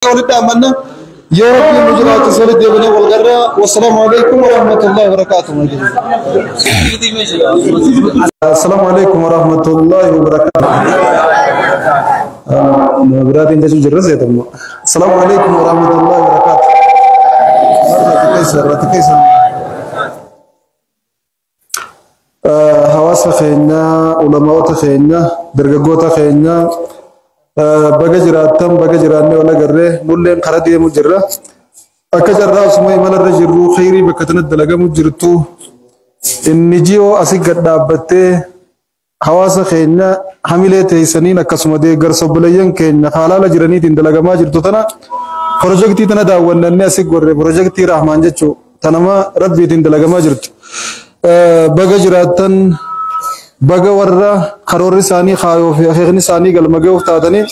Walitti amanna yoo Rabbiin nu jiraachise walitti deebinee wal garra. Wassalaamu alaikum warahmatullahi wabarakatuh. Assalaamu alaikum warahmatullahi wabarakatuh. Nama biraatiin jechuu jirra seetamu. Assalaamu alaikum warahmatullahi wabarakatuh. Irratti keessa irratti keessa. Hawaasa keenya, ulamaoota keenya, dargaggoota keenya, baga jiraattan, baga jiraannee wal agarree. Nulleen kara deemu jirra. Akka carraa osuma imalarra jirru khayrii bakka tanatti dalagamu jirtu inni ji'oo asii gad dhaabbattee hawaasa keenya hamilee teessaniin akkasuma deeggarsa obboleeyyan keenya haalaala jiraniitiin dalagamaa jirtu tana pirojektii tana daawwannannee asii gorre, pirojektii Rahmaan jechuu tanama Rabbiitiin dalagamaa jirtu. Baga jiraattan, baga warra karoorri isaanii kaayoo fi akeekni isaanii galma ga'uuf taatanii.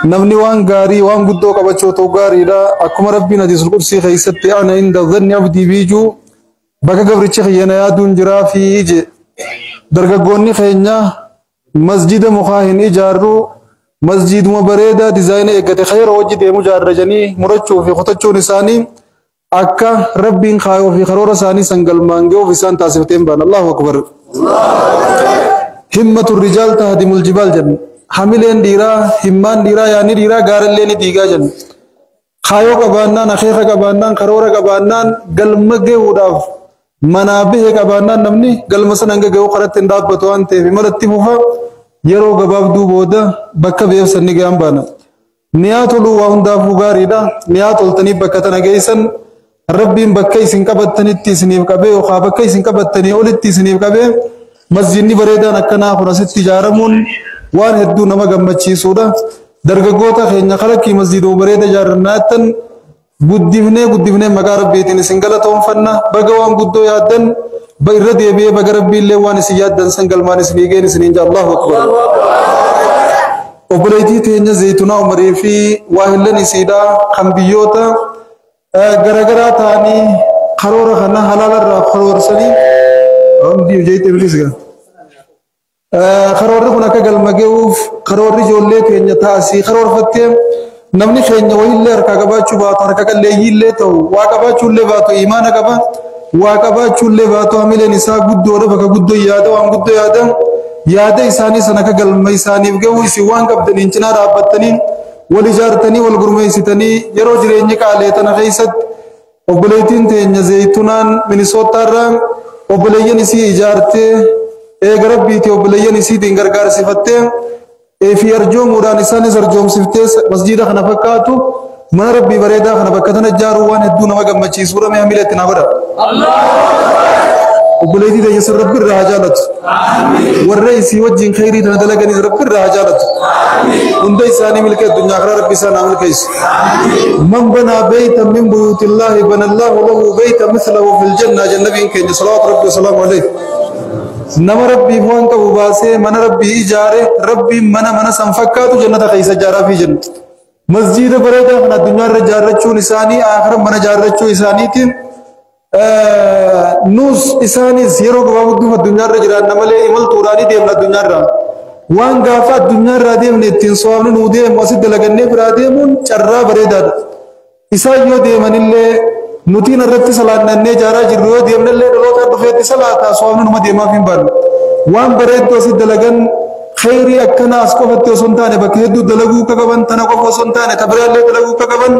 Namni waan gaarii waan guddoo qabachuu ta'u gaariidha. Akkuma Rabbiin hadiisul qudsii keessatti "أنا عند ظن عبدي بي" juu, bakka gabrichi kiyyana yaaduun jiraa fi je. Dargaggoonni keenya masjida mukaa hin ijaarru, masjiduma bareedaa dizaayina eeggate khayra hojii deemu ijaarra janii murachuu fi kutachuun isaanii akka Rabbiin kaayoo fi karoora isaanii san galmaan ga'uuf isaan taasifteen baan. Allahu akbar. "همة الرجال تهدم الجبال" jenna. Hamileen dhiiraa, himmaan dhiiraa, yaanni dhiiraa gaarallee ni diigaa jenna. Kaayoo qabaannaan, akeeka qabaannaan, karoora qabaannaan, galma gahuudhaaf manaa bahe qabaannaan, namni galma sana hanga gahuu karatti hin dhaabbatu waan ta'eef imalatti fufa. Yeroo gabaabduu booda bakka beefsan ni gahan baana. Niyaa toluu waa hundaafuu gaariidha. Niyaa toltanii bakka tana geessan, Rabbiin bakka isin qabattanitti isiniif qabee yookaan bakka isin qabattanii olitti isiniif qabee masjidni bareedaan akkanaa kun asitti ijaaramuun waan hedduu nama gammachiisuudha. Dargaggoota keenya kalakkii masjidoo bareeda ijaarrannaa jettan guddifnee guddifnee maqaa Rabbiitiin isin galatoonfanna. Baga waan guddoo yaaddan irra deebi'ee baga Rabbiillee waan isin yaaddan san galmaan isinii geen isiniin jaa. Allahu akbar. Obboleettii teenya Zaytunaa Umarii fi waahillan isiidhaa kan biyyoota garagaraa ta'anii karoora kana halaalarraa karoorsanii karoorri kun akka galma ga'uuf, karoorri ijoollee keenya taasii karoorfattee, namni keenya wayillee harkaa qabaachuu baatu, harka qalleeyyiillee ta'u, waa qabaachuullee baatu imaana qaba, waa qabaachuullee baatu hamileen isaa guddoodha, bakka guddoo yaada, waan guddoo yaada. Yaada isaanii sana akka galma isaaniif ga'u isin waan qabdaniin cinaa dhaabbattanii, wal ijaartanii, wal gurmeessitanii, yeroo jireenyi qaalee tana keessatti obboleettiin teenya Zaytunaan Minisootaarraa obboleeyyan isii ijaartee, eega Rabbiiti obboleeyyan isiitiin gargaarsifattee fi arjoomuudhaan isaanis arjoomsiftee masjiida kana fakkaatu, mana Rabbii bareedaa kana bakka tana ijaaruu waan hedduu nama gammachiisuudha. Mee hamilee itti naa godha. Obboleettii teenya sun Rabbi irraa haa jaalatu. Warra isii wajjin khayrii tana dalaganis Rabbi irraa haa jaalatu. Hunda isaanii milkee addunyaa karaa Rabbi isaan haa milkeessu. "من بنى بيتا من بيوت الله بنى الله له بيتا مثله في الجنة" jennabiin keenya salawaatu Rabbi wasalaamu alayhi. Nama Rabbiif waan qabu baasee mana Rabbii ijaare, Rabbiin mana mana san fakkaatu jannata keessa ijaaraa fi jenna. Masjiida bareedaa kana addunyaa irra ijaarrachuun isaanii aakhira mana ijaarrachuu isaaniitiin. Nus isaanis yeroo gabaabduuf addunyaa irra jiraanna malee imaltuudhaan deemna addunyaa irraa. Waan gaafa addunyaa irraa deemne ittiin so'amni nuu deemu asitti dalagannee biraa deemuun carraa bareedaadha. Isaan yoo deemanillee, nutiin irratti salaannannee ijaaraa jirru yoo deemnellee, dhaloota dhufeetti salaataa so'amni numa deemaaf hin baannu. Waan bareedduu asitti dalagan, khayrii akkana as qofatti osoo hin taane bakka hedduu dalaguu akka qaban, tana qofa osoo hin taane ta biraallee dalaguu akka qaban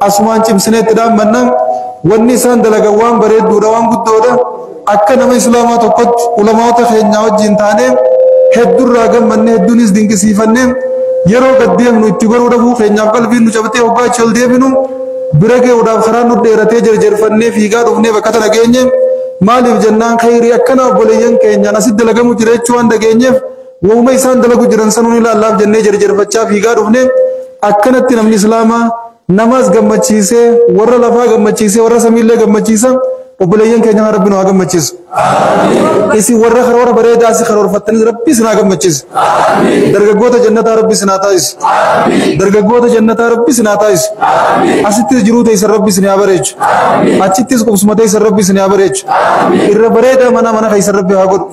asumaan cimsinee itti dhaammanna. Wanni isaan dalagan waan bareedduudha, waan guddoodha. Akka nama islaamaa tokkotti ulamaota keenya wajjin taanee hedduurraa gammanne, hedduunis dinqisiifanne. Yeroo gad deemnu itti goruu dhabuu keenyaaf qalbiin nu cabtee, hoggaa achi ol deebinu bira ga'uudhaaf karaan nu dheeratee jerjerfannee fiigaa dhufnee bakka tana geenye. Maaliif jennaan, khayrii akkana obboleeyyan keenyaan asitti dalagamu jira jechuu waan dhageenyeef, waanuma isaan dalagu jiran sanuun ilaallaaf jennee jerjerfachaa fiigaa dhufne. Akkanatti namni islaamaa namaas gammachiisee, warra lafaa gammachiisee, warra samiillee gammachiisa. Obboleeyyan keenya Rabbi nu haa gammachiisu. Isin warra karoora bareedaa si karoorfattanis Rabbi isin haa gammachiisu. Dargaggoota jannataa Rabbi isin haa taasisu. Dargaggoota jannataa Rabbi isin haa taasisu. Asittis jiruu teessan Rabbi isin haa bareechu. Achittis qubsuma teessan Rabbi isin haa bareechu. Irra bareedaa mana mana keessan Rabbi haa godhu.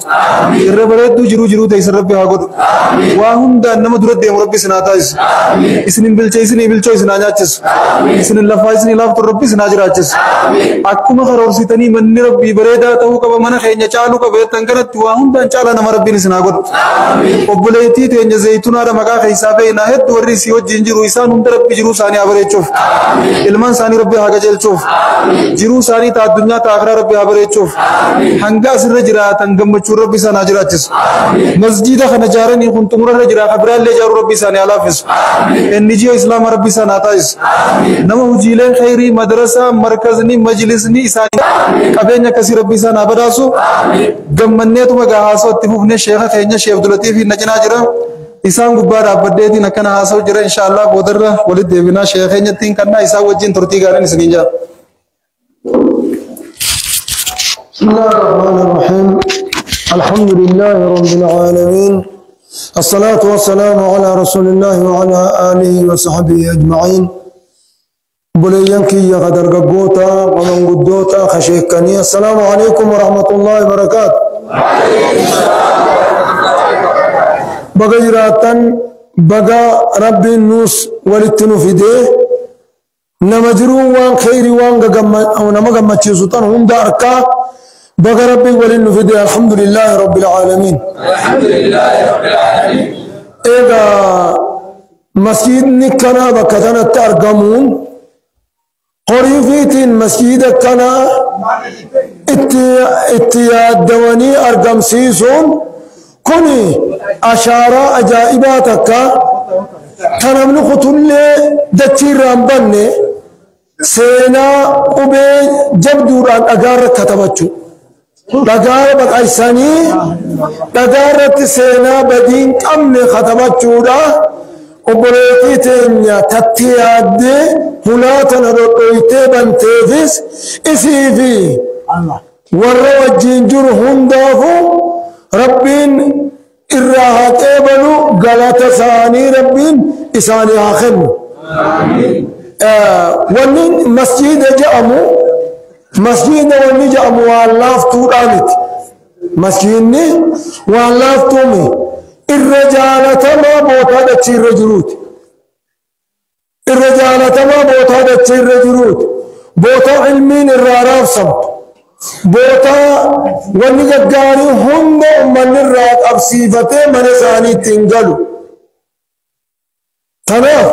Irra bareedduu jiruu jiruu teessan Rabbi haa godhu. Waa hundaan nama dura deemu Rabbi isin haa taasisu. Isin hin bilcheessinii bilchoo isin haa nyaachisu. Isin hin lafaa isin laaftu Rabbi isin haa jiraachisu. Akkuma karoorsitanii manni Rabbii bareedaa ta'uu qaba, mana keenya caaluu qaba jettan kanatti waa hundaan caalaa nama Rabbiin isin haa godhu. Obboleettii teenya Zayitunaadha maqaa keessaa beeknaa hedduu warri isii wajjin jiru isaan hunda Rabbi jiruu isaanii haa bareechuuf. Ilmaan isaanii Rabbi haa qajeelchuuf. Jiruu isaanii ta'a addunyaa ta'a akhiraa Rabbi haa bareechuuf. Hanga asirra jiraatan gammachuun Rabbi isaan haa jiraachisu. Masjiida kana ijaaranii kun xumurarra jira kan biraallee ijaaruu Rabbi isaanii haa laaffisu. NGO Islaama Rabbi isaan haa taasisu. Nama hojiileen khayrii madrasaa markazni majlisni isaanii qabeenya akkasii Rabbi isaan haa badhaasu. Gammanneetuma gaa haasoo itti fufnee sheeka keenya Sheekh Abdulatiif na cinaa jira. Isaan gubbaa dhaabbadheetiin akkana haasa'u jira inshaallah boodarra walitti deebinaa sheeka keenyattiin kannaa isaan wajjin turtii gaariin isiniin jira. بسم الله الرحمن الرحيم. الحمد لله رب العالمين، الصلاة والسلام على رسول الله وعلى آله وصحبه أجمعين. بلينكي يا قدر قبوتا ومن قدوتا خشيكني. السلام عليكم ورحمة الله وبركاته. بقى جراتن بقى ربي النوس ولتنو في ديه نمجرون وان خيري وان نما قمتشيسوتان هم داركا بقى ربي ولنو في ديه. الحمد لله رب العالمين. الحمد لله رب العالمين. إذا مسجد نكنا بكتنا ترجمون قريفيتين مسجد كنا اتياد دواني أرقم سيسون كوني أشارة أجائباتك كان خطولي دتير رامبني سينا أبي جبدوران أجار كتبتشو dhagaara baqaysanii dhagaarratti seenaa badiin qabne katabachuudha. Obboleettii teenya tatti yaaddee hulaa tana dhodhoytee banteefis isii fi warra wajjiin jiru hundaafu Rabbiin irraa haa qeebalu, galata isaanii Rabbiin isaanii haa kennu. Wanni masjiida jedhamu masjiida wanni jedhamu waan laaftuudhaa miti. Masjiidni waan laaftuumi irra jaalatamaa bootaa dachii irra jiruuti. Irra jaalatamaa bootaa dachii irra jiruuti. Bootaa ilmiin irraa raabsamtu. Bootaa wanni gaggaarii hunda uummanni irraa qabsiifatee mana isaanii ittiin galu. Kanaaf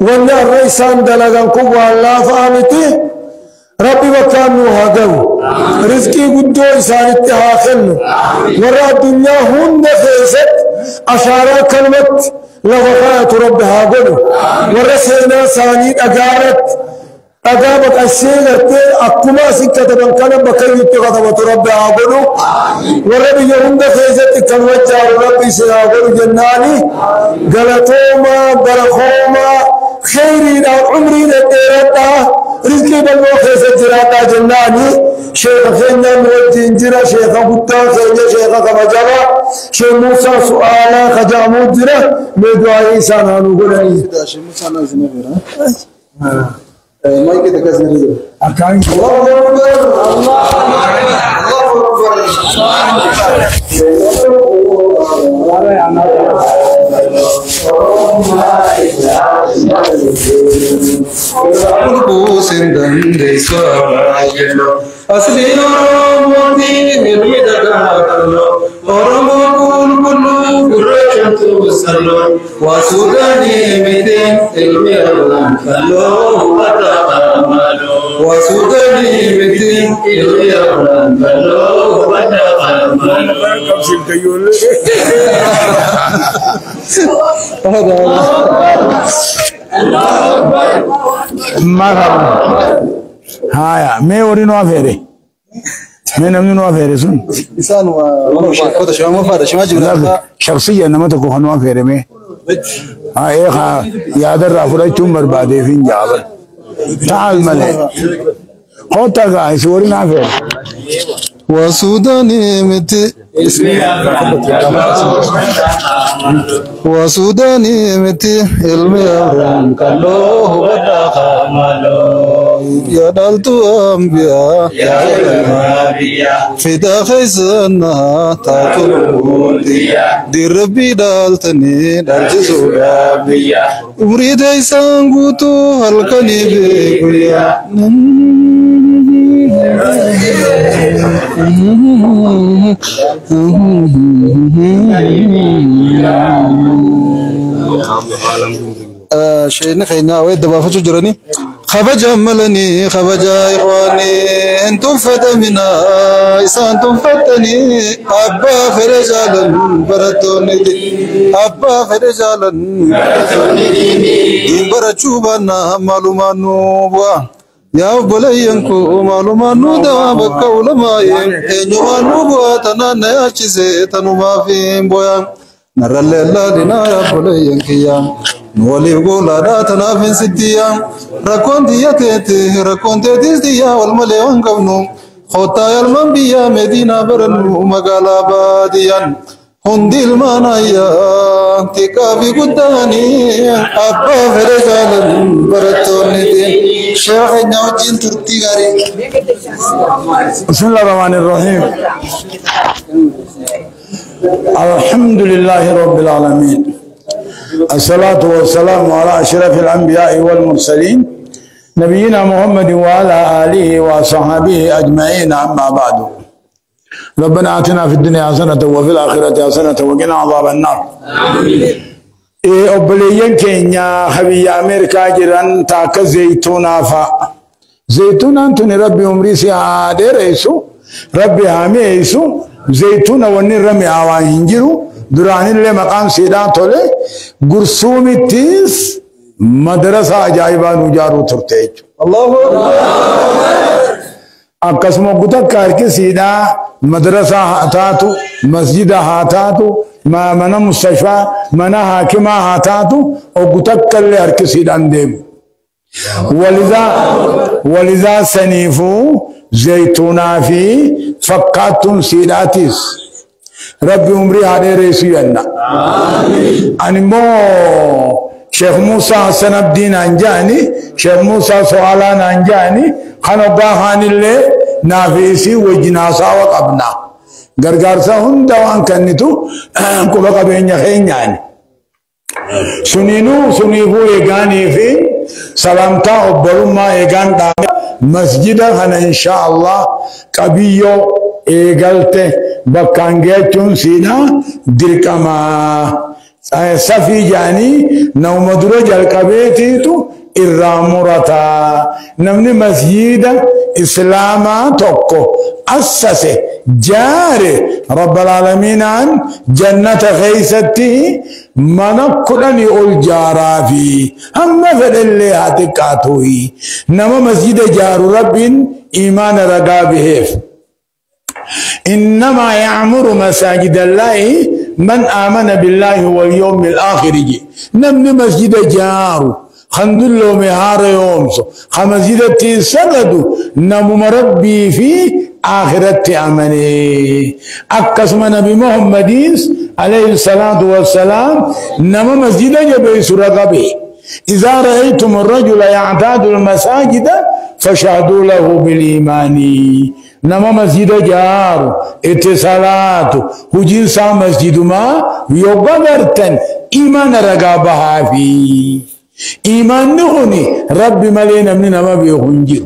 wanni har'a isaan dalagan kun waan laafaa miti. Rabbi bakkaan nu haa gahu. Rizqii guddoo isaanitti haa kennu. Warra addunyaa hunda keessatti ashaaraa akkanumatti lafa kaayatu Rabbi haa godhu. Warra seenaa isaanii dhagaaratti dhagaa baqaysee gartee akkuma asin kataban kana bakka iyyutti katabatu Rabbi haa godhu. Warra biyya hunda keessatti kan wajjaaru Rabbi isin haa godhu jennaani. Galatoomaa barakoomaa kheyriidhaan umrii dhedheeradhaa rizqii bal'oo keessa jiraadhaa jennaani. Sheeka keenya nu wajjin jira, sheeka guddaa keenya, sheeka kabajamaa Sheekh Muusaa Su'aalaa kajaamuu jira. Mee du'aayii isaan haa nu godhanii. Maayikii takka isin jira. Akkaan Allahu Akbar. Allahu Akbar. Asli Oromootiin ilmi dhagaadhallo Oromoo qulqulluu gurraachamtu salloo waa Suudaanii mitiin ilmi argaan falloo hubata qalmaloo waa Suudaanii mitiin ilmi argaan falloo hubata qalmaloo. Marhaba. Haya, mee warri nu afeere? Mee namni nu afeere sun? Isaan waa sheekota shama faadha shama jibraa. Shakhsiyya nama tokko kan nu afeere mee? Haa haa yaadarraa fudhachuun barbaadeef hin jaaban. Ta'al malee. Kottaa gaa isin warri nu afeere. وسوداني متي وسوداني متي علمي أبران كله بدا يا دالتو أنبياء فدا خيسنها تاكل دي ربي دالتني دالتسو أريد إيسان قوتو هلكني بيقويا شيء خينا ويد دبافتو جراني خبجا ملني خبجا إخواني انتم فتمنا إسانتم فتني أبا فرجالا برتوني أبا فرجالا دين برچوبانا معلومانو بوا يا بلينكو معلومانو دوا بك علماء انيوانو بوا تنا نياچسه تنو ما فين بويا نرل الله دينا يا بلينكيا نولي قولا لا تنافن ستيا ركون ديتي ركون تيتي ديا والمليون قبنو خوتا يلمن بيا مدينة برنو مقالا باديا هندي المانايا تكافي قداني أبا فرجالا برتوني دين شيخ نوجين ترتي غاري. بسم الله الرحمن الرحيم. الحمد لله رب العالمين، الصلاة والسلام على أشرف الأنبياء والمرسلين نبينا محمد وعلى آله وصحبه أجمعين، أما بعد. ربنا آتنا في الدنيا حسنة وفي الآخرة حسنة وقنا عذاب النار. أبليين كينيا خبي أمريكا جيران تاك زيتونا فا زيتونا أنتوني ربي عمري سيادة رئيسو ربي هامي رئيسو زيتونا وني رمي آوان هنجرو دراني اللي مقام سيدان تولي قرصومي تيس مدرسة عجائبان وجارو ترتيج. الله أكبر. أقسم قطع كارك سيدا مدرسة هاتاتو مسجد هاتاتو ما منا مستشفى منا حاكمة هاتاتو أو قطع كل هرك سيدان ديم. ولذا سنيفو زيتونا في فقاتون سيداتيس ربي عمري هذا رئيسي أنا. أنا مو شيخ موسى حسن الدين أنجاني شيخ موسى سؤالان أنجاني خانو باخان اللي نافيسي وجناسا وقبنا غرغارسا هن دوان كنتو كوبا قبين يخين يعني سنينو سنيفو إيغاني في سلامتا أبرما إيغان دامي مسجد خنا إن شاء الله قبيو إيغالته بکانگیچون سینا درکما صفی جانی نومدر جلقبیتی تو الرامورتا نمني مسجد إسلاما توكو أسسه جاري رب العالمين عن جنة خيستي منكرني الجارا في هم فدل هاتكاتوي نما مسجد جار رب إيمان رقابه. إنما يعمر مساجد الله من آمن بالله واليوم الآخر. نمني مسجد جارو خندلو مهار يومسو خمسجد تسددو نمو مربي في آخرت أمني. أكسم نبي محمد عليه الصلاة والسلام نمو مسجد جبي سرقبي. إذا رأيتم الرجل يعتاد المساجد فشهدوا له بالإيمان. نما مسجد جار اتصالات هجين سا مسجد ما يوغرتن إيمان رقابها في إيمان نغني رب ملي نمني نما بيخنجر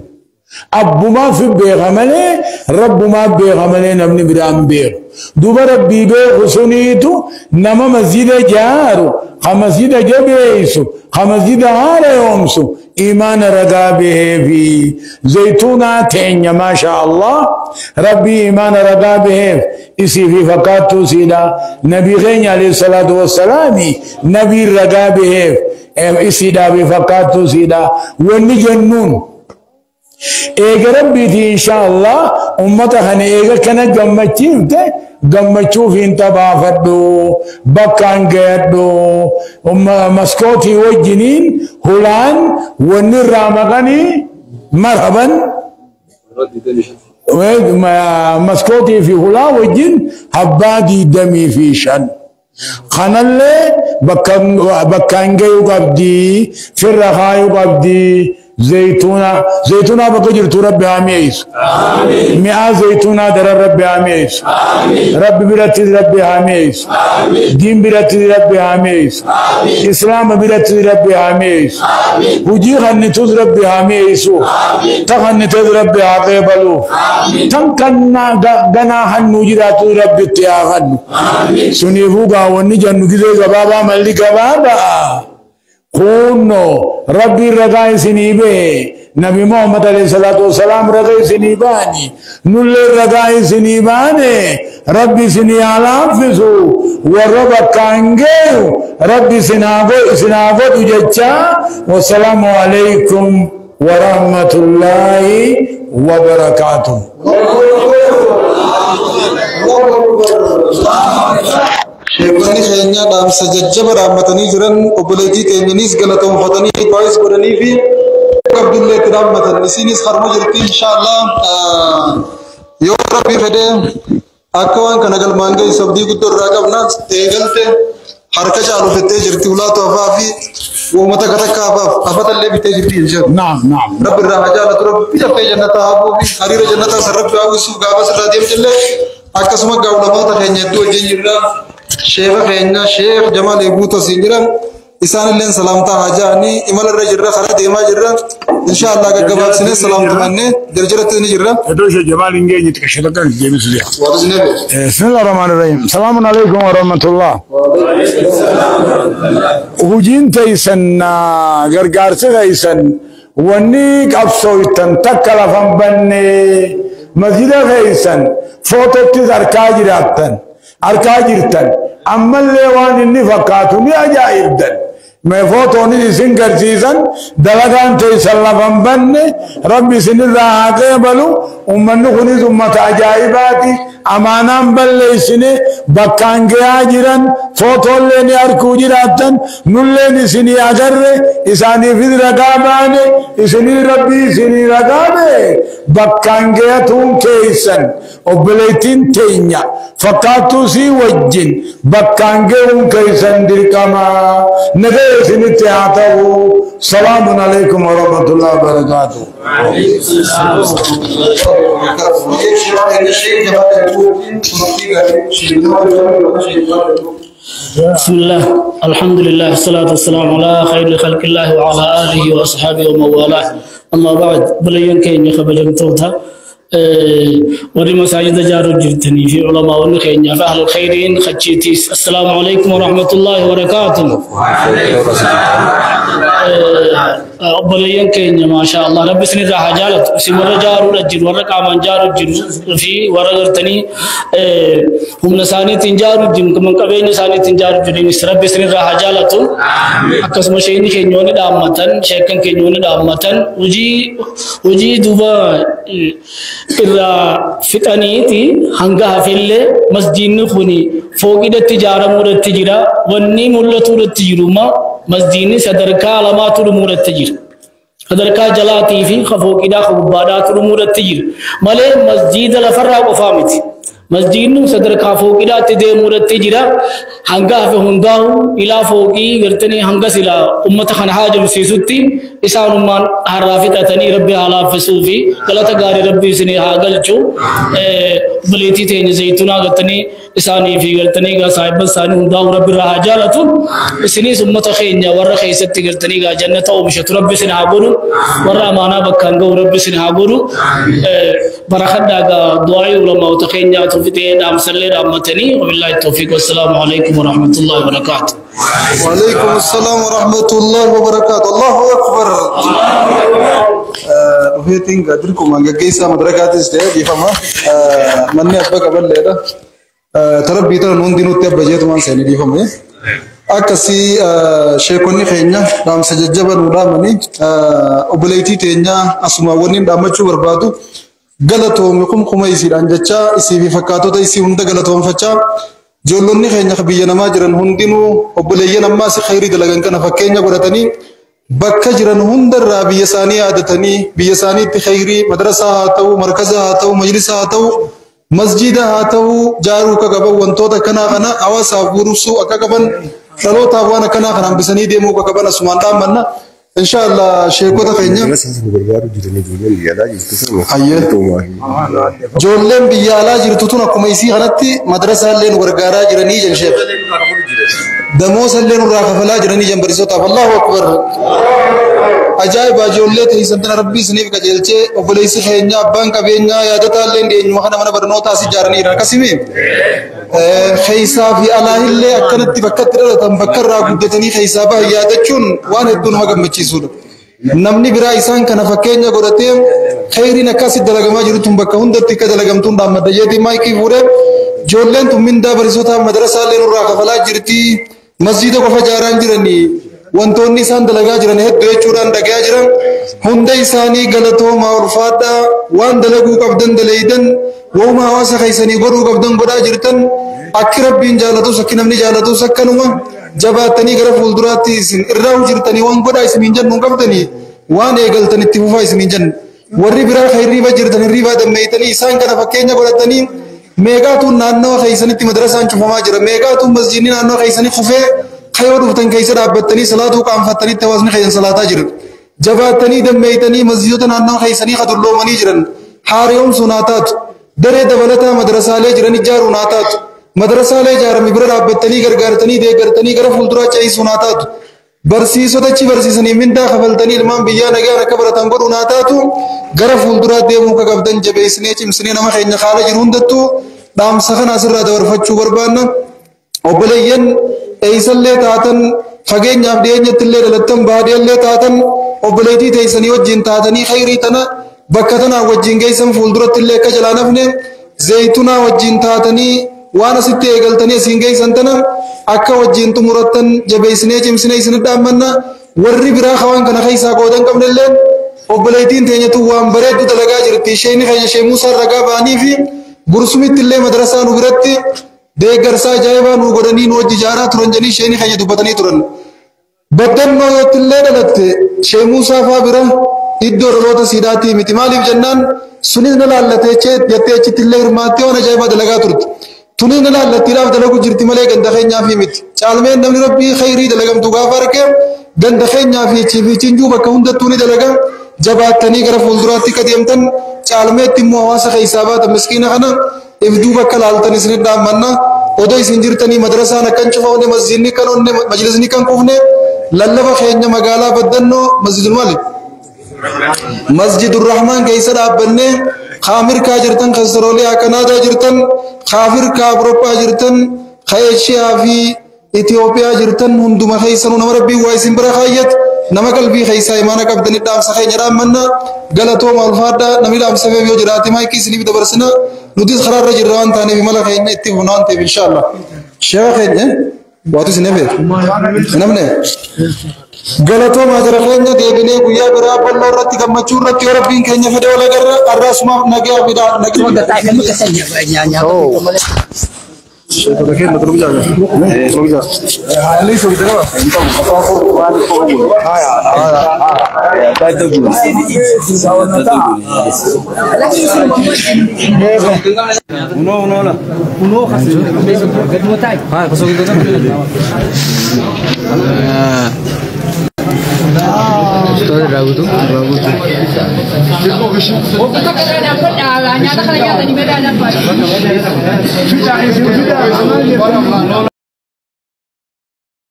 أبو ما في بيغملي رب ما بيغملي نمني برام بيغ دوبا ربي بيغ سنيتو نما مسجد جارو خمسجد جبيسو خمسجد هار يومسو إيمان رقابه في زيتونا تين ما شاء الله ربي إيمان رقابه إسي في فقاتو سيدا نبي غين عليه الصلاة والسلام نبي رقابه إسي دا بفقاتو سيدا ونجنون إيجا ربي تي إن شاء الله أمتها هني إيجا كانت جمتشيفته gammachuu fi tabaafadhu bakkaan gayadhu maskootii wajjiniin hulaan wanni irraa maqanii marhaban. Maskootii fi hulaa wajjin abbaa 25. Kanallee bakkaan gahuu qabdi, firra kaayuu qabdi. Zaytuuna, zaytuunaa bakka jirtu Rabbi haa mi'eessu. Mi'aa zaytuunaa daran Rabbi haa mi'eessu. Rabbi biratti Rabbi haa mi'eessu. Diin biratti Rabbi haa mi'eessu. Islaama biratti Rabbi haa mi'eessu. Hujii kannitus Rabbi haa mi'eessu. Ta kannites Rabbi haa qeebaluuf. Tan kannaa ganaa hannuu jiraatu Rabbi itti haa kannu. Suniifuu gaawwanni jennu gizee gabaabaa malli gabaabaa. Kunno Rabbi ragaa isinii bahe, Nabi Muhammad alayhi salaatu wasalaam ragaa isinii baani, nullee ragaa isinii baane. Rabbi isinii haa laaffisu, warra bakkaan geeyu Rabbi isinaa godhu jecha. Wassalaamu alaykum warahmatullaahi wabarakaatuh. Sheekonni keenya dhaamsa jajjaba dhaammatanii jiran. Obboleettii teenyanis galatoonfatanii du'aayis godhanii fi qabdullee itti dhaammatan. Isinis harma jirti, inshaallah yoo Rabbi fedhe akka waan kana galmaan geessu abdii guddoo irraa qabna. Eegalte, harka caalu fittee jirti, ulaatu hafaa fi uummata takka hafaaf hafatallee bitee jirti inshaallah. Naam, naam. Rabbi irraa haa jaalatu, Rabbi dafee jannataa hafuu fi hariira jannataa san Rabbi hawwisuuf gaafa sirraa deemtillee. Akkasuma gaawulamoota keenya hedduu wajjin jirra. Sheeka keenya Sheekh Jamaal Eeguutos hin jiran, isaanilleen salaamtaa haa ja'anii. Imala irra jirra, karaa deemaa jirra. Inshaallah gaggabaabsinee salaamtumannee jarjaratti ni jirra. Iddoo Sheekh Jamaal hin geenye xiqqeeshee takka deebisu jira. Waatu isin eebe. Bismillah ar-Rahmaan ar-Rahim. Salaamun alaikum wa rahmatullah. Hojiin teessan, gargaarsi teessan, wanni qabsooytan takka lafan banne. Masjida keessan footottis harkaa jiraattan, harkaa jirtan, ammallee waan inni fakkaatu ni ajaa'ibdan. Mee footoonis isin garsiisan, dalagaan teessan lafan banne. Rabbi isinirraa haa qeebalu. Ummanni kunis ummata ajaa'ibaati. Amaanaan balleessine, bakkaan gahaa jiran. Footollee ni arkuu jiraattan, nulleen isinii agarre, isaaniifis ragaa baane, isinii Rabbii isinii ragaa ba'e. Bakkaan gahatuun keessan, obboleettiin teenya fakkaattuu sii wajjin bakkaan gahuun keessan dirqama. Nagaa isinitti haa ta'u. Salaamun alaikum warahmatullahi wabarakaatuh. بسم الله، الحمد لله، الصلاة والسلام على خير خلق الله وعلى آله وأصحابه ومن والاه، أما بعد. بلين كين خبجمتوتا وري مساجد جارو جرتني في علماء ونخين فأهل الخيرين خجيتيس، السلام عليكم ورحمة الله وبركاته. Obboleeyyan keenya, maashaa Allah, Rabbi isin irraa haa jaalatu. Isin warra jaaruudha jiru, warra qaamaan jaaru jiru fi warra gartanii humna isaaniitiin jaaru jiru, kan qabeenya isaaniitiin jaaru jiru, Rabbi isin irraa haa jaalatu. Akkasuma sheekni keenya wanni dhaammatan, sheekan keenya wanni dhaammatan, hojii duuba irraa fixaniiti hanga hafillee masjiidni kuni fooqidatti ijaaramuudhatti jira. Wanni mul'atuudhatti jiruma masjiidni sadarkaa lamaatu dhumuudhatti jira. Sadarkaa jalaatii fi fooqidhaa ka gubbaadhaatu dhumuudhatti jira. Malee masjiida lafarraa qofaa miti. Masjiidni sadarkaa fooqidhaatti deemuudhatti jira. Hanga hafe hundaa'u ilaa fooqii gartanii hanga silaa ummata kana haa jabsiisutti isaanummaan harraa fixatanii Rabbi haa laaffisuu fi galata gaarii Rabbi isinii haa galchu. Obboleettii teenya Zayituunaa gartanii isaanii fi gartanii gaa saahibban isaanii hundaa'u Rabbi irraa haa jaalatu. Isinis ummata keenya warra keessatti gartanii gaa jannata oomishatu Rabbi isin haa godhu. Warra amaanaa bakkaan gahu Rabbi isin haa godhu. Barakadhaa gaa du'aa'ii ulamaa'ota keenyaatu fixee dhaamsallee dhaammatanii. Wabillaahi tawfiiq, wassalaamu alaikum warahmatullahi wabarakaatuh. وعليكم السلام ورحمة الله وبركاته. الله أكبر. Dhufeetiin dirquma gaggeessaa madarakaattis ta'e dhiifama. Manni abba qaballeedha. Tarabbii tana hundinuutti abba jeetumaan seenii dhiifame. Akkasii sheekonni keenya dhaamsa jajjaba nuu dhaamanii, obboleettii teenya asuma wanni dhaammachuu barbaadu galatoomi kumkuma isiidhaan jecha, isii fi fakkaatota isii hunda galatoonfachaa, ijoollonni keenya biyya namaa jiran hundinuu obboleeyyan ammaas khayrii dalagan kana fakkeenya godhatanii Bakka jiran hundarraa biyya isaanii yaadatanii biyya isaaniitti khayrii madrasaa haa ta'u, markaza haa ta'u, majlisa haa ta'u, masjida haa ta'u jaaruu akka qaban, wantoota akkanaa kana hawaasaaf burursuu akka qaban, dhalootaaf waan akkanaa kana hambisanii deemuu akka qaban asumaan dhaammanna. Inshallah sheekota keenya. Ijoolleen biyya alaa jirtu tun akkuma isii kanatti madrasaa illee nu gargaaraa jiranii jen sheek. Damoosa illee nurraa kafalaa jiranii jen barsiisotaaf. Allahu akbar. Ajaa'iba ijoollee teessan tana Rabbii isiniif qajeelchee obboleessi keenya abbaan qabeenyaa yaadataa illee dhiyeenyuma kana mana barnootaa as ijaaranii jiran akkasimi. Keessaa fi alaa illee akkanatti bakka itti dhalatan bakka irraa guddatanii keessaa bahan yaadachuun waan hedduu nama gammachiisudha. Namni biraa isaan kana fakkeenya godhatee khayriin akkasitti dalagamaa jiru tun bakka hundatti akka dalagamtuun dhaammadda jeetii maayikii fuudhee ijoolleen tun mindaa barsiisota madrasaa illee nurraa kafalaa jirti. Masjiida qofa ijaaraan jiranii wantoonni isaan dalagaa jiran hedduu jechuudhaan dhagayaa jiran hunda isaanii galatoomaa ulfaadhaa waan dalaguu qabdan daleeydan wauma hawaasa keessanii godhuu qabdan godhaa jirtan akki Rabbiin jaalatus akki namni jaalatus akkanuma jabaattanii gara fuulduraatti isin irraa jirtanii waan godhaa isiniin jennu hin qabdanii waan eegaltan itti fufaa isiniin jennu warri biraa kan hirriiba jirtan hirriibaa dammeeytanii isaan kana fakkeenya godhatanii meeqaatuun naannawa keessanitti madrasaan cufamaa jira meeqaatuun masjiidni naannawa keessanii kufee kayoo dhuftan keessa dhaabbattanii salaatuu qaanfattanitti hawaasni keessan salaataa jira. Jabaattanii dammeeytanii masjiidota naannawa keessanii kadulloomanii jiran haaromsuun haa taatu. Daree dabalataa madrasaalee jiran ijaaruun haa taatu. Madrasaalee ijaarame bira dhaabbattanii gargaartanii deeggartanii gara fuulduraa ce'isuun haa taatu. Barsiisota achi barsiisanii mindaa kafaltanii ilmaan biyyaa nagaan akka baratan godhuun haa taatu. Gara fuulduraa deemuu akka qabdan jabeessinee cimsinee nama keenya haala jiru hundattuu dhaamsa kana asirraa dabarfachuu barbaanna. Obboleeyyan eessallee taatan fageenyaaf dhiyeenyatti illee dhalattan baadiyallee taatan obboleettii teessanii wajjin taatanii khayrii tana bakka tanaa wajjin geessan fuulduratti illee akka jalaa nafne zaytunaa wajjin taatanii waan asitti eegaltanii asiin geessan tana akka wajjin xumurattan jabeessinee cimsinee isin dhaammanna. Warri biraa waan kana keessaa qoodan qabnellee obboleettiin teenyatu waan bareeddu dalagaa jirti. Isheen keenya ishee Muusaa ragaa ba'anii fi gursumitti illee madrasaa nu biratti deeggarsaa ajaa'ibaa nu godhanii nu wajji ijaaraa turan jedhanii isheen keenya dubbatanii turan. Baddannoo yootti illee dhalatte ishee Muusaa fa'aa bira iddoo dhaloota siidaatii miti. Maaliif jennaan sunis na laallatee jettee achitti illee hirmaattee waan ajaa'ibaa dalagaa turte. Tunis na laallattiidhaaf dalagu jirti malee ganda keenyaa fi miti. Caalmeen namni Rabbii khayrii dalagamtu gaafa arge ganda keenyaa fi chiifiichinjuu bakka hundattuu ni dalaga. Jabaattanii gara fuulduraatti akka deemtan caalmeetti immoo hawaasa keessaa baatan miskiina kana ifduu bakka laaltan isin dhaammanna. Odoo isin jirtanii madrasaan akkan cufamne masjidni kan onne majlisni kan kufne lallaba keenya magaalaa Baddannoo masjidul mali Masjidur Rahmaan keessa dhaabbannee Ameerikaa jirtan, Austraaliyaa, Kanaadaa jirtan, Afrikaa, Awurooppaa jirtan, Eeshiyaa fi Itoophiyaa jirtan hunduma keessanuu nama Rabbiin waa isin bira kaayyate nama qalbii keessaa imaana qabdanii dhaamsa keenya dhaammanna. Galatooma ulfaadhaa namni dhaamsa feef yoo jiraate maayikii isiniif dabarsina. Nutis karaarra jirra waan taaneef imala keenya itti fufna waan ta'eef inshallah. Sheekha keenya waatu isin hafe namne galatooma jara keenya deebinee guyyaa biraa bal'oo irratti gammachuu irratti yoo Rabbiin keenya fedhe wal agarra arraasumaaf nagaa fidaa nagaa.